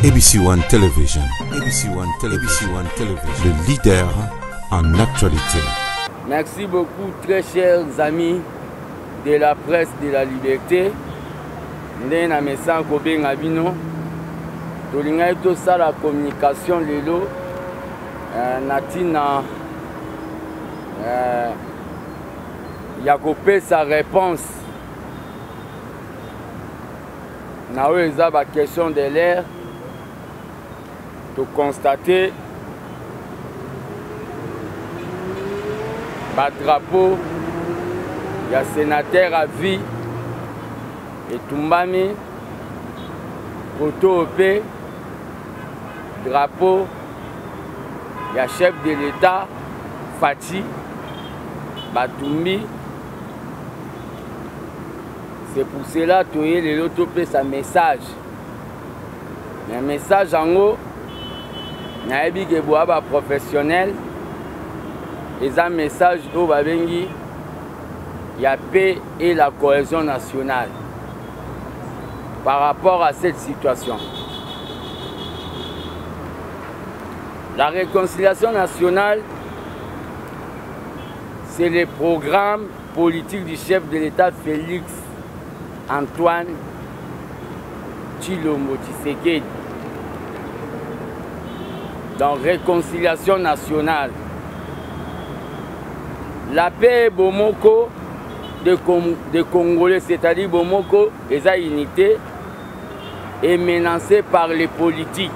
ABC One Television, ABC One Television, ABC One Television, le leader en actualité. Merci beaucoup, très chers amis de la presse de la liberté. Ndenge na mesana kobenga bino, tolingaki tosala communication lelo na ntina ya kopesa réponse na oyo eza ba question de l'air. Toconstate ba drapeau ya sénateur à vie etumbami, koto mpe drapeau ya chef de l'État Fatshi batumbi. C'est pour cela toye lelo topesa message. Mais message yango nayebi ke boya ba professionnel, eza message oyo babengi ya paix et la cohésion nationale par rapport à cette situation. La réconciliation nationale, c'est le programme politique du chef de l'État Félix Antoine Tshilombo Tshisekedi. Dans réconciliation nationale, la paix Bomoko de Congolais, c'est-à-dire Bomoko et sa unité, est menacée par les politiques.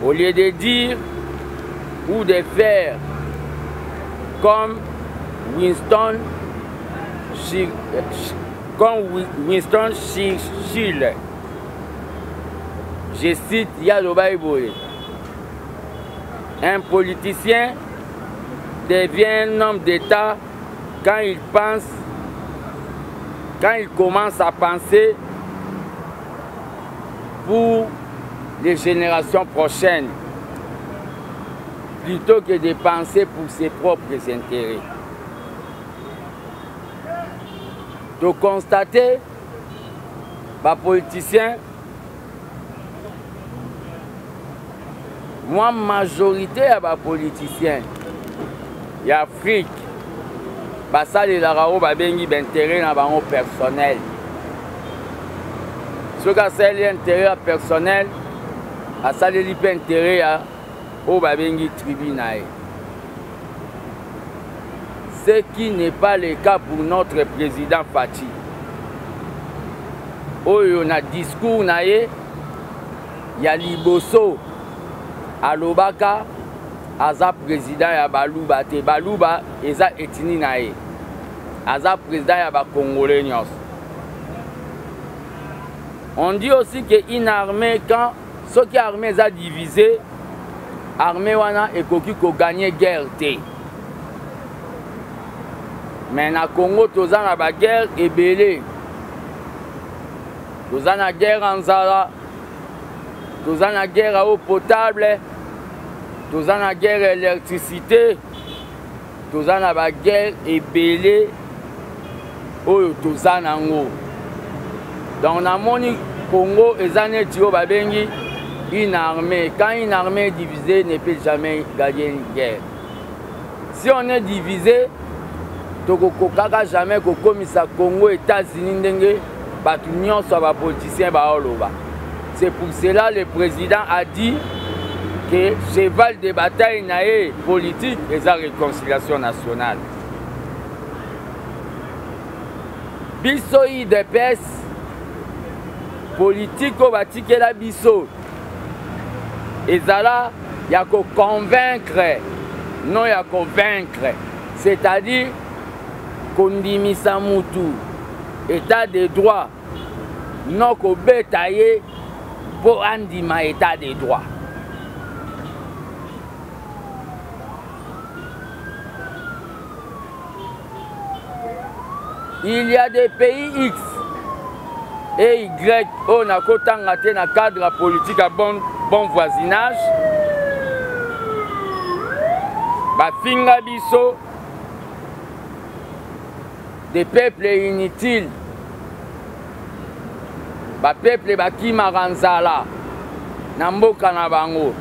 Au lieu de dire ou de faire comme Winston Churchill, je cite Yaloba Eboye, un politicien devient un homme d'État quand il pense, quand il commence à penser pour les générations prochaines, plutôt que de penser pour ses propres intérêts. De constater, les politiciens, moi, majorité ya politiciens ya Afrique, basalelaka oyo babengi ba intérêt na bango personnel. Soki asaleli intérêt ya personnel, asaleli mpe intérêt ya oyo babengi tribu na ye. Ce qui n'est pas le cas pour notre président Fatshi. Oyo na discours na ye ya liboso alobaka aza président ya Baluba te. Baluba eza ethnie na ye. Aza président ya ba Congolais nyonso. On dit aussi que une armée, quand soki armée eza divisée, armée wana ekoki ko gagner guerre te. Mais na Congo toza na ba guerre ebele. Toza na guerre en nzala, toza na guerre à eau potable, toza na guerre électricité, toza na ba guerre ebele oyo toza nango. Donc namoni Congo eza neti oyo babengi une armée. Quand une armée est divisée, ne peut jamais gagner une guerre. Si on est divisé, tokokokaka jamais kokomisa Congo États-Unis ndenge bato nyonso ya bapoliticien baoloba. C'est pour cela le président a dit que cheval de bataille na ye politique eza réconciliation nationale. Biso UDPS politique oyo batikela biso ezala ya koconvaincre, non ya convaincre, c'est-à-dire kondimisa mutu état de droit, non kobeta ye po andima état de droit. Il y a des pays X et Y oyo nakotanga te na cadre ya politique ya bon voisinage, bafinga biso des peuples inutiles. Bapeuple bakimaka nzala na mboka na bango.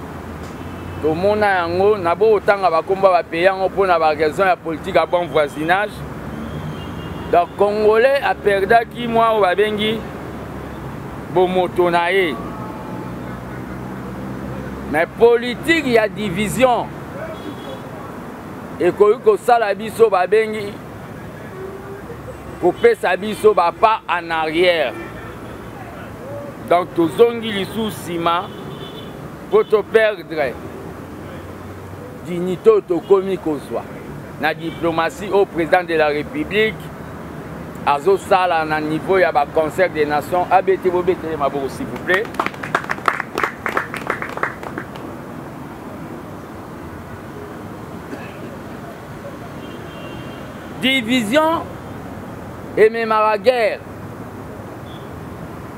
Tomona yango na botanga bakomba ba pays yango mpo na ba raison ya politique ya bon voisinage. Donc Congolais aperdaki mwa oyo babengi bomoto na ye. Mais politique ya division ekoki kosala biso babengi kopesa biso ba pas en arrière. Donc tozongi lisusu nsima mpo to perdre dignité oyo tokomi kozwa na diplomatie oyo président de la République azosala na niveau ya ba concert des nations. Abeti, bobetele maboko s'il vous plaît. Division ememaka guerre,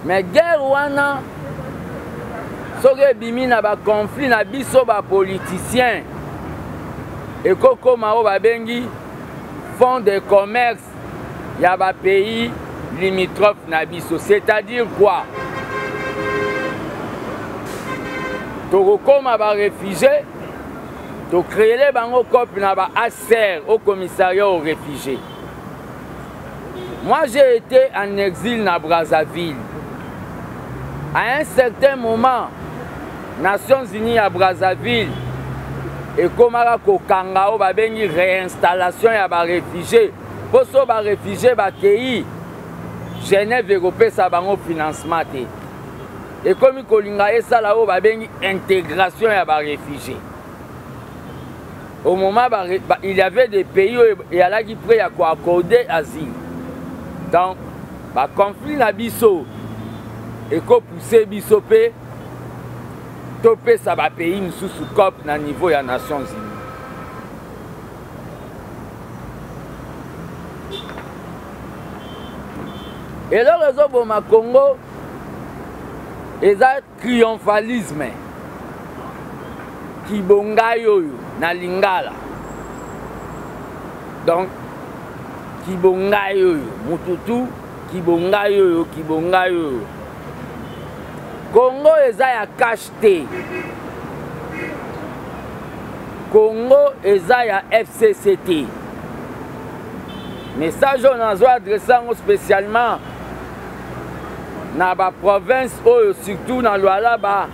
mais guerre wana soki ebimi na baconflit na biso bapoliticien, ekokoma oyo babengi fonds de commerce ya bapays limitrophe na biso. C'est-à-dire quoi? Tokokoma baréfugie, tocréele bango cope na ba ACR, au commissariat aux réfugiés. Moi, j'ai été en exil na Brazzaville. À un certain moment, Nations Unies à Brazzaville ekomaka kokanga oyo babengi réinstallation ya baréfugie, mpo so baréfugie bakei Genève ekopesa bango financement te. Ekomi kolinga esala oyo babengi intégration ya baréfugie. Au moment ba, ba, il y avait des pays oyo eyalaki prêt ya koaccorde asile. Donc baconflit na biso ekopousse biso mpe topesa bapays mosusu cop na niveau ya Nations Unies. Eloko ezoboma Congo eza triomphalisme, kibongai oyo na lingala. Donc kibongai oyo mututu, kibongai oyo, kibongai oyo. Congo eza ya cash te. Congo eza ya FCC te. Message oyo nazo adresse yango spécialement na ba province oyo, surtout na Lualaba,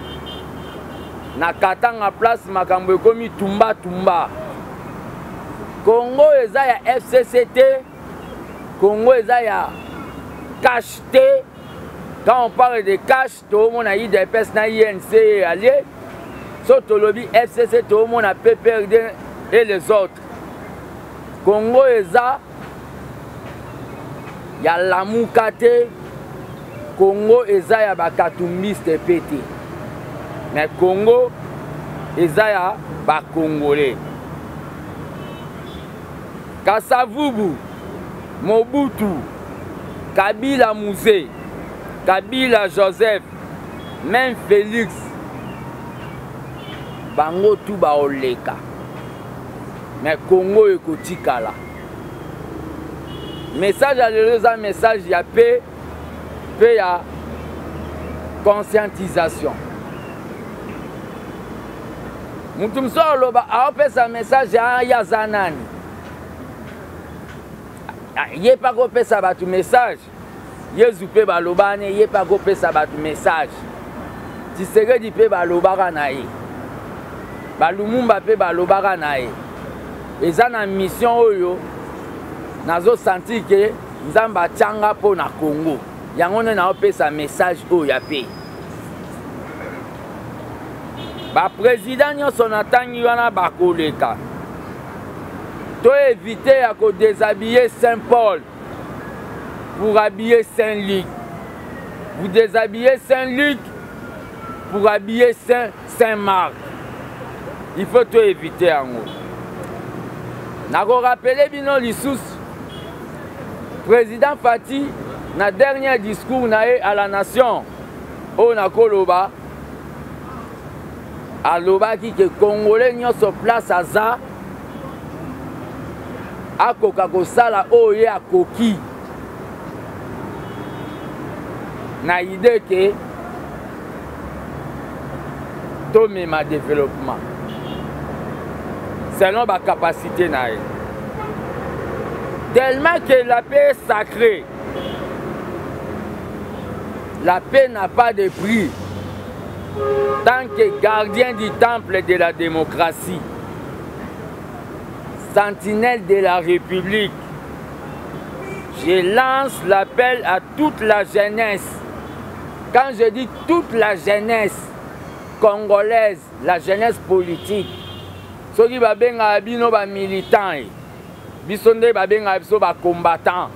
na Katanga, place makambo ekomi tumba tumba. Congo eza ya FCC te. Congo eza ya cash te. Quand on parle de cash, toomona UDPS na INC allié. So tolobi FCC, toomona PPRD et les autres. Congo eza ya Lamuka te. Congo eza ya bakatumbiste pe te. Mais Congo eza ya bakongolais. Kasavubu, Mobutu, Kabila Mzee, Kabila Joseph, même Félix, bango tu baoleka. Mais Congo ekotikala. Message ya lelo eza message ya paix mpe ya conscientisation. Mutu mosusu aloba aopesa message ya ye aza nani? Ye mpe akopesa bato message. Yezu mpe balobani, ye mpe akopesa bato message. Tshisekedi mpe balobaka na ye, Balumumba mpe balobaka na ye. Eza na mission oyo nazosentir ke Nzambe atianga mpo na Congo, yango nde naopesa message oyo ya pe. Baprésident nyonso natangi wana bakoleka. To éviter ya kodéshabiller Saint Paul pour habiller Saint Luc. Vous déshabillez Saint Luc pour habiller Saint Marc. Il faut to éviter yango. Nakorapele bino lisusu président Fati na dernier discours na ye à la nation oyo nakoloba, alobaki ke Congolais nyonso place aza akoka kosala oyo ye akoki. Na idée ke tomema développement selon ba capacité na ye. Tellement que la paix est sacrée, la paix n'a pas de prix. Tant que gardien du temple de la démocratie, sentinelle de la République, je lance l'appel à toute la jeunesse. Quand je dis toute la jeunesse congolaise, la jeunesse politique, soki babengaka bino ba militant, biso nde babengaka biso ba combattant,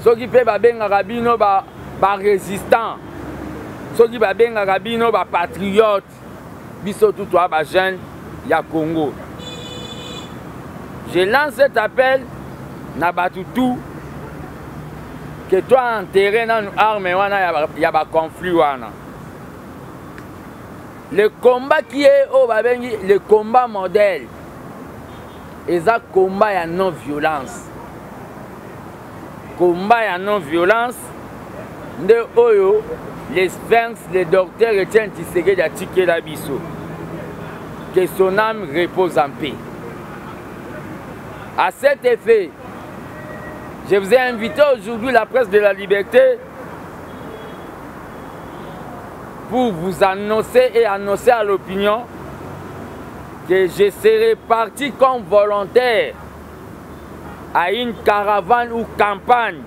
soki mpe babengaka bino ba résistant, soki babengaka bino ba patriote, biso tout toa ba jeune ya Congo. Je lance cet appel na bato tout que toi enterré nanu arme wana ya ba conflit wana. Le combat qui est oyo babengi le combat modèle eza combat ya non violence. Combat ya non violence nde oyo les Sphinx, le docteur Etienne Tshisekedi atikela biso. Que son âme repose en paix. À cet effet, je vous ai invité aujourd'hui la presse de la liberté pour vous annoncer et annoncer à l'opinion que je serai parti comme volontaire à une caravane ou campagne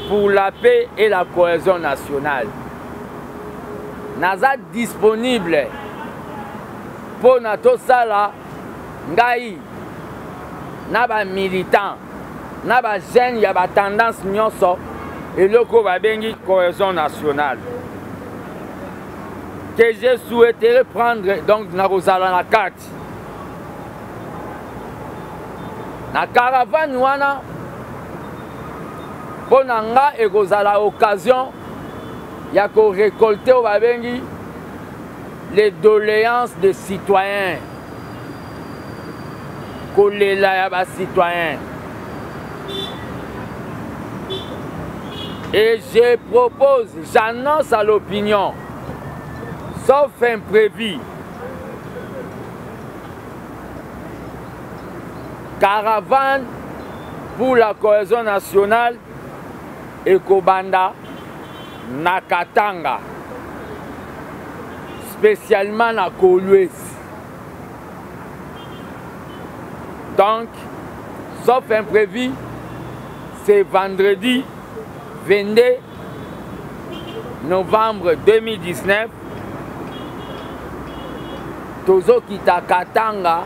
pour la paix et la cohésion nationale. Naza disponible pour na tosala ngai na ba militant na ba jeune ya ba tendance nyonso eloko babengi cohésion nationale que je souhaiterais prendre. Donc nakozala na kati na caravane wana mpo na nga ekozala occasion ya korécolter oyo babengi les doléances des citoyens, kolela ya ba citoyens. Et je propose, j'annonce à l'opinion, sauf imprévu, caravane pour la cohésion nationale ekobanda na Katanga, spécialement na Kolwezi. Donc, sauf imprévu, c'est vendredi 22 novembre 2019, tozokita Katanga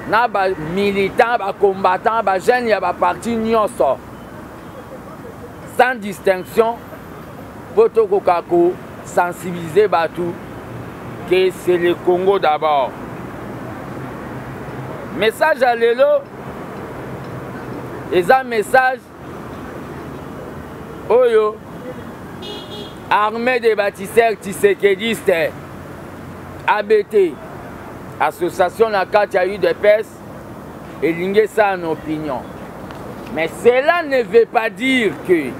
na ba militants, ba combattants, ba jeunes ya ba parti nyonso sans distinction po tokoka ko sensibiliser bato que c'est le Congo d'abord. Message ya lelo eza message oyo armée des bâtisseurs tshisekediste ABT, association na kati ya UDPS, elingi esala na opinion. Mais cela ne veut pas dire que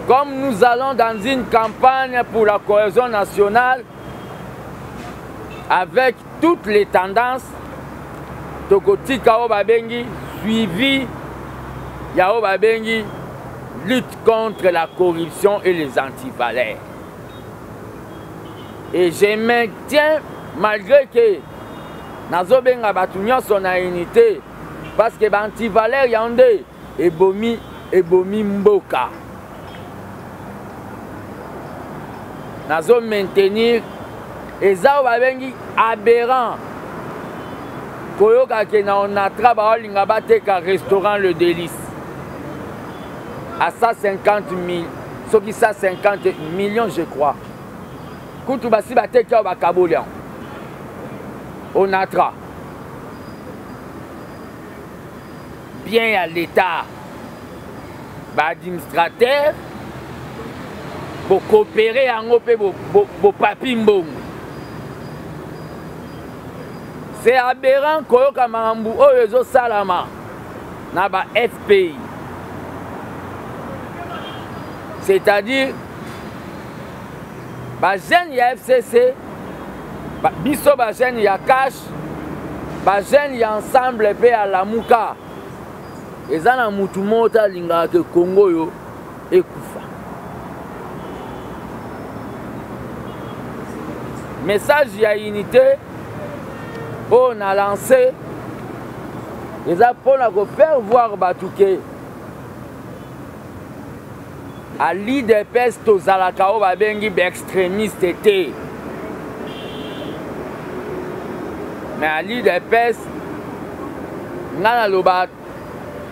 comme nous allons dans une campagne pour la cohésion nationale avec toutes les tendances, tokotika oyo babengi suivi ya oyo babengi lutte contre la corruption et les antivaleurs. Et je maintiens, malgré que nazobenga bato nyonso na unité, parce que ba antivaleurs ya nde ebomi mboka. Nazo maintenir eza oyo babengi aberrant koyoka ke na Onatra baolinga bateka restaurant Le Délice à 150 000, soki 150 millions je crois. Kutu basi bateki awa bakaboli yango Onatra, bien ya l'État, ba administrateur bokopere yango mpe bopapi mbongo. C'est aberrant koyoka makambo oyo ezosalama na ba FPI. C'est-à-dire bajeune ya FCC, biso bajeune ya cash, bajeune ya ensemble mpe ya Lamuka, eza na mutu moko te alingaka ke Congo oyo ekufa. Message ya unité oyo na lancé eza mpona kofaire voir bato ke à l'UDPS tozalaka oyo babengi baextrémiste te, mais à l'UDPS ngai naloba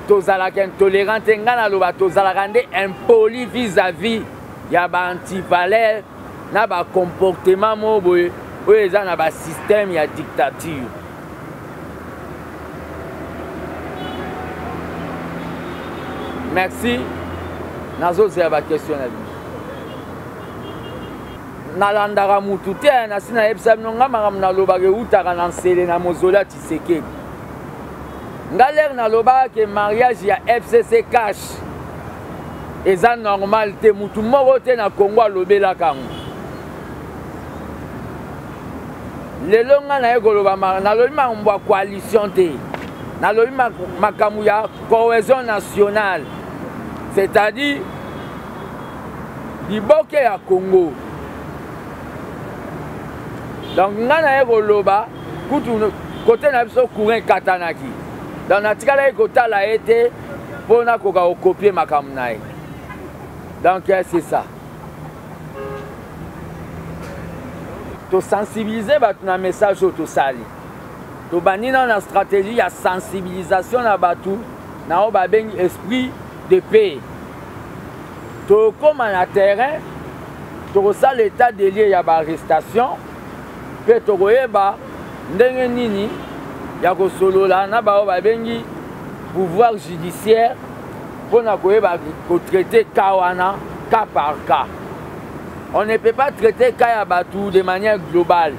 tozalaka intolérant te, ngai naloba tozalaka nde impoli vis-à-vis ya baantivaleur na bacomportement moko boye oyo eza na basystème ya dictature. Merci, nazozela baquestion na bino. Nalandaka mutu te, nasi nayebisa bino nga makambo nalobaka eutaka na nsele na mozoli ya Tshisekedi. Nga lere nalobaka ke mariage ya FCC cash eza normal te, mutu moko te na Congo alobelaka yango. Lelo nga naye koloba, nalobi makambo ya coalition te, nalobi makambo ya cohésion nationale, c'est-à-dire liboke ya Congo. Donc nga naye koloba kutu kote na biso courant ekatanaki, donc natikalaki kotala ye te mpo nakoka kokopie makambo na ye. Donc c'est ça, tosensibilize bato na message oyo tosali. Tobandi nano na stratégie ya sensibilisation na bato na oyo babengi esprit de paix. Tokóma na terrain, tokosala état de lieu ya baarrestation mpe tokoyeba ndenge nini ya kosolola na baoyo babengi pouvoir judiciaire mpona koyeba kotraite cas wana cas par cas. On ne peut pas traiter cas ya bato de manière globale.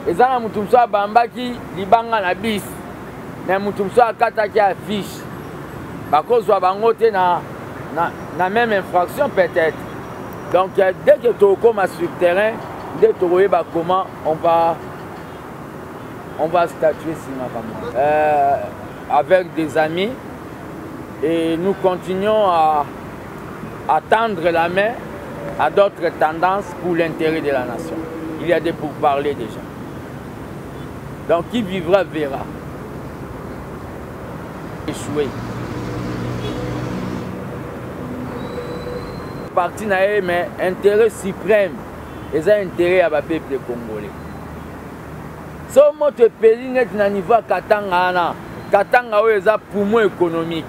Eza na motu mosusu abambaki libanga na bis, mais motu mosusu akataki affiche, bakozwa bango te na même infraction peut-être. Donc dès que tokóma sur terrain nde tokoyeba comment on va statuer sur makambo avec des amis, et nous continuons à tendre la main à d'autres tendances pour l'intérêt de la nation. Il y a des pourparlers déjà. Donc qui vivra verra. Échoué. Parti na ye, mais intérêt suprême eza intérêt ya bapeuple congolais. So moto epeli neti na niveau ya Katanga wana, Katanga oyo eza poumon économique,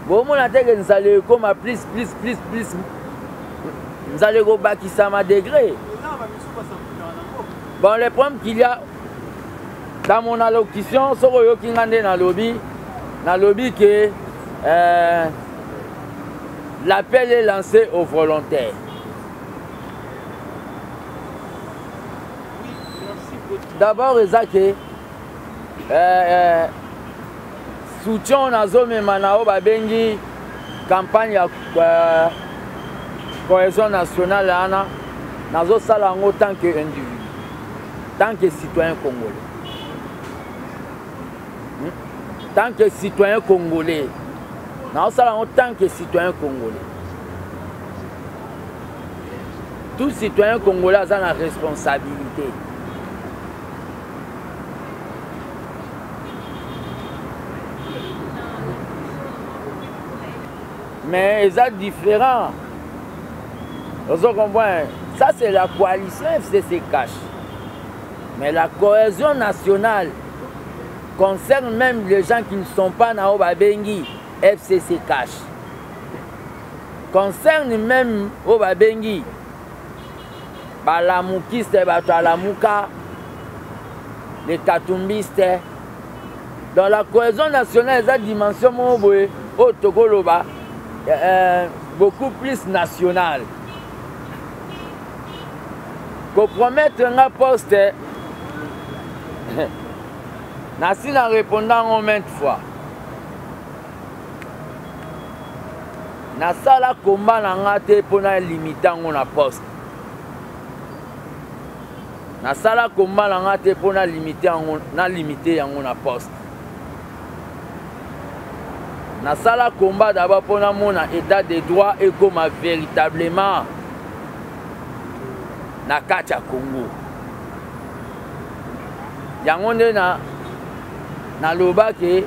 bomona teke nzala ekóma plus plus plus plus, nzala ekobakisama degré. Bon, le problème qu'il y a dans mon allocution, soki oyoki nga nde nalobi ke l'appel est lancé aux volontaires. D'abord eza ke soutien nazomema na oyo babengi campagne ya cohésion nationale wana, nazosala yango tant que individu, tant que citoyen congolais, Tant que citoyen congolais, nazosala yango tant que citoyen congolais. Tout citoyen congolais aza na responsabilité. Mais eza différent, ozo comprendre? Ça, c'est la coalition FCC cash, mais la cohésion nationale concerne même les gens qui ne sont pas na oyo babengi FCC cash, concerne même oyo babengi balamukiste, bato alamuka, les katumbistes. Dans la cohésion nationale eza dimension moko boye oyo tokoloba beaucoup plus nationale. Kopromettre nga poste, nasi na répondre yango maintes fois. Nasala combat na nga te mpo na limite yango na poste. Nasala combat na nga te mpo na limite yango, na limite yango na poste. Nasala combat d'abord mpo namona état de droit ekoma véritablement na kati ya Congo. Yango nde na naloba ke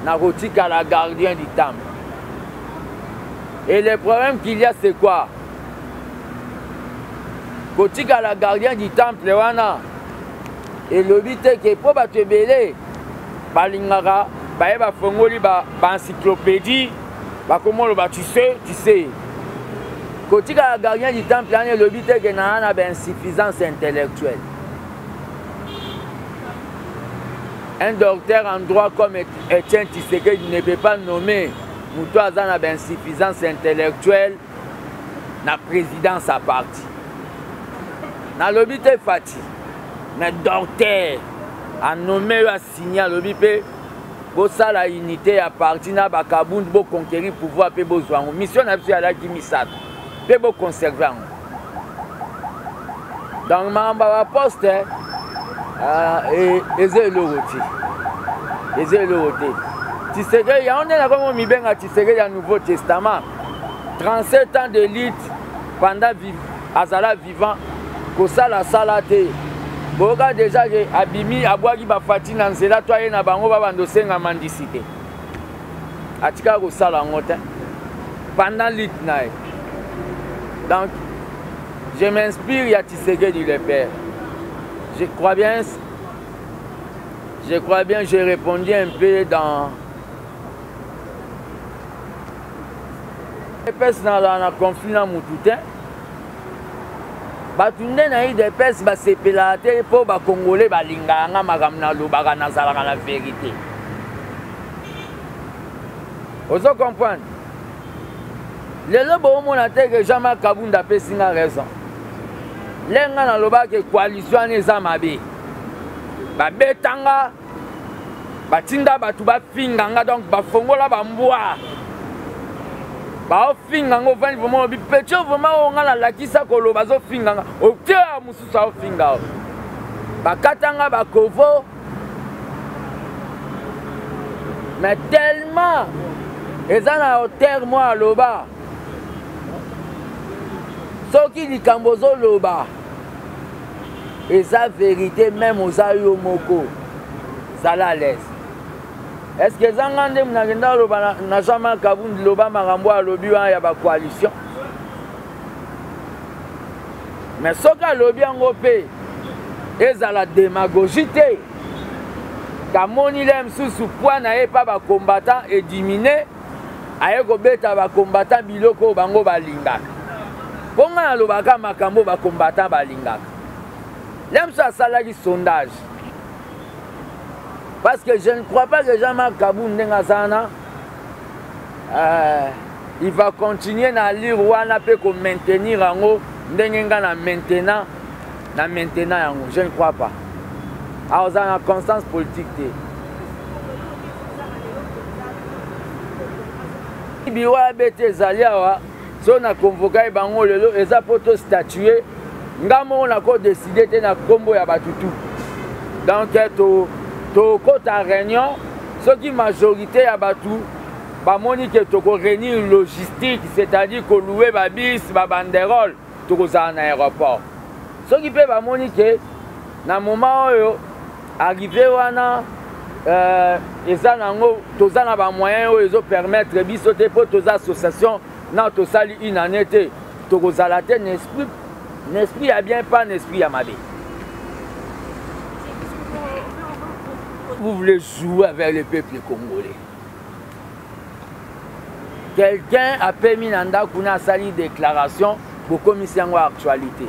nakotikala gardien du temple. Et le problème qu'il y a, c'est quoi? Kotikala gardien du temple wana elobi te ke mpo bato ebele balingaka baye bafongoli ba encyclopédie bakomoloba tu sais, tu sais. Kotikala gardien du temple wana elobi te ke naa na bainsuffisance intellectuelle. Un docteur en droit comme Etienne Tshisekedi ne peut pas nommer moto aza na bainsuffisance intellectuelle na présidence ya parti. Nalobi te Fati, mais docteur anommé yo asigné, alobi mpe bosala unité ya parti na bakabund, boconquérir pouvoir mpe bozwa yango. Mission na biso ezalaki misato mpe boconserve yango. Donc makambo ya baposte eza eloko te, eza eloko te. Tshisekedi yango nde nakomi mibenga Tshisekedi ya Nouveau Testament. 37 ans de lutte pendant azala vivant, kosala sala te. Boyoka déjà ke abimi abwaki bafati na nzela to aye na bango babanda osenga mandisi te. Atikaka kosala yango te pendant lutte na ye. Donc je m'inspire ya Tshisekedi le père. Je crois bien, je crois bien, j'ai répondu un peu dans UDPS. Nazala na conflit na mutu te. Bato nde na UDPS basepelaka te mpo bakongole balingaka nga makambo nalobaka, nazalaka na vérité. Ozo comprendre? Lelo boomona te ke Jean-Marc Kabund apesi nga raison. Le nga nalobaka coalition wana eza mabe. Babetanga, batinda bato bafinga nga, donc bafongola bambwa. Baofinga ngo ovandi vraiment obi petit vraiment oyo nga nalakisa koloba azofinga nga. Otia mosusu aofinga o. Bakatanga bakovo. Mais tellement eza na hauteur mwa aloba soki likambo ozoloba eza vérité, même oza yo moko zala à l'aise. Est-ce que eza nga nde nakenda oloba na Jean-Marc Kabund loba makambo alobi wana ya ba coalition? Mais soki alobi yango mpe ezala démagogie te, kamoni le mosusu poids na ye pa ba combattant edimine, aye kobeta ba combattant biloko oyo bango balingaka. Mpo nga nalobaka makambo ba combattant balingaka. Le mosusu asalaki sondage. Parce que je ne crois pas que Jean-Marc Kabund ndenge aza wana, il va continuer na allure wana mpe ko maintenir yango ndenge nga na maintenant, na maintenant yango, je ne crois pas. Alors, oza na constance politique te. Bureau ya BT ezali awa, so na convoquer bango lelo eza po to statuer. Nga moko nako décider te na kombo ya bato tout. Donc to kota réunion, soki majorité ya bato bamoni ke toko réunir logistique, c'est-à-dire ko louer ba bus, ba banderole, tokozala na aéroport. Soki mpe bamoni ke na moment oyo arrivé wana, eza nango toza na ba moyen oyo ezo permettre biso te po toza association na tosali une année te, tokozala te na esprit, na esprit ya bien, pas na esprit ya mabe. Vous voulez jouer avec le peuple congolais. Quelqu'un a permis na ndako na asali déclaration bokomisi yango actualité.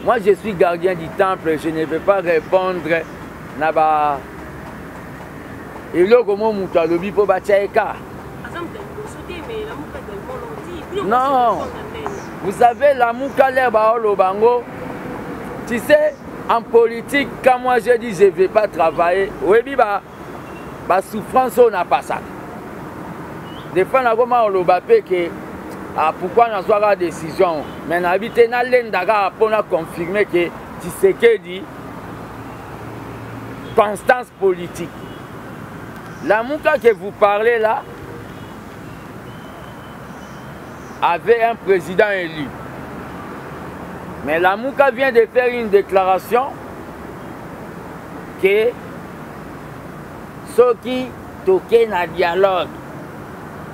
Moi je suis gardien du temple, je ne vais pas répondre na ba eloko mo mutu alobi po batia eka. Non, vous savez Lamuka l'air ba olobango. Tu sais, en politique, quand moi je dis je vais pas travailler, oyebi ba souffrance on n'a pas ça. Des fois nakoma koloba mpe ke ah, pourquoi nazwaka décision, mais nayebi te, nalenda kaka mpo na confirme ke Tshisekedi constance politique. Lamuka que vous parlez là avait un président élu. Mais Lamuka vient de faire une déclaration que soki toke na dialogue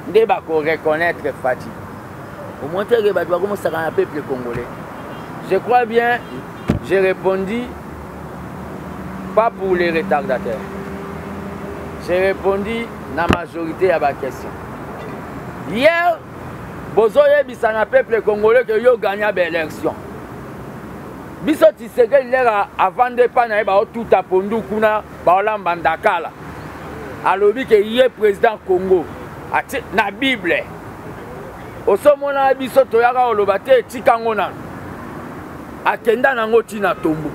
nde bakoreconnaître Fatshi. Omoni te ke bato bakomosaka na peuple congolais. Je crois bien, j'ai répondu pas pour les retardataires. J'ai répondu na majorité ya baquestion. Hier, bozoyebisa na peuple congolais ke yo gagna baélection. Biso Tshisekedi lera avande epai na ye, baotuta pondu kuna, baolamba ndakala. Alobi ke ye président Congo atie na Bible. Osomona biso toyaka koloba te, etika ngo nano. Akenda nango ntina tombo.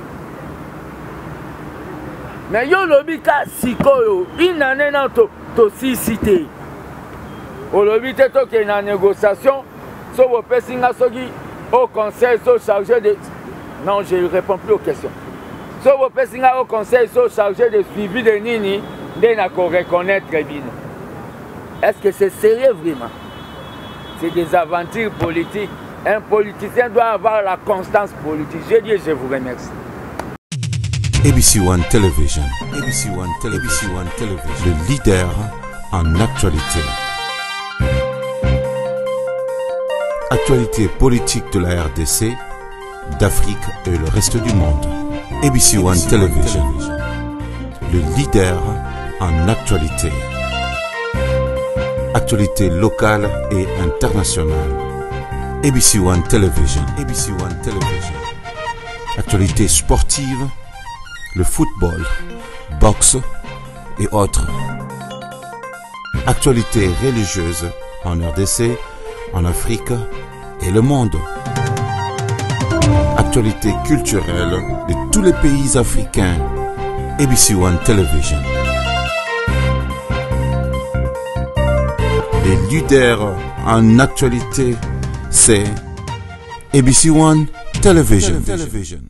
Mais yo olobi ka sikoyo une année na tosisi te. Olobi te tokende na négociation, so bopesi nga soki au conseil so chargé de, non, je ne réponds plus aux questions. So bopesi nga au conseil so chargé de suivi de nini nde nako reconnaître bino. Est-ce que c'est sérieux vraiment? C'est des aventures politiques. Un politicien doit avoir la constance politique. Je dis, je vous remercie. ABC One Television, ABC One Television, ABC One Television, le leader en actualité. Actualité politique de la RDC, d'Afrique et le reste du monde. ABC One Television, le leader en actualité. Actualité locale et internationale. ABC One Television, ABC One Television. Actualité sportive, le football, boxe et autres. Actualité religieuse en RDC, en Afrique et le monde. Actualité culturelle de tous les pays africains. ABC One Television. Les leaders en actualité, c'est ABC One Television. Television.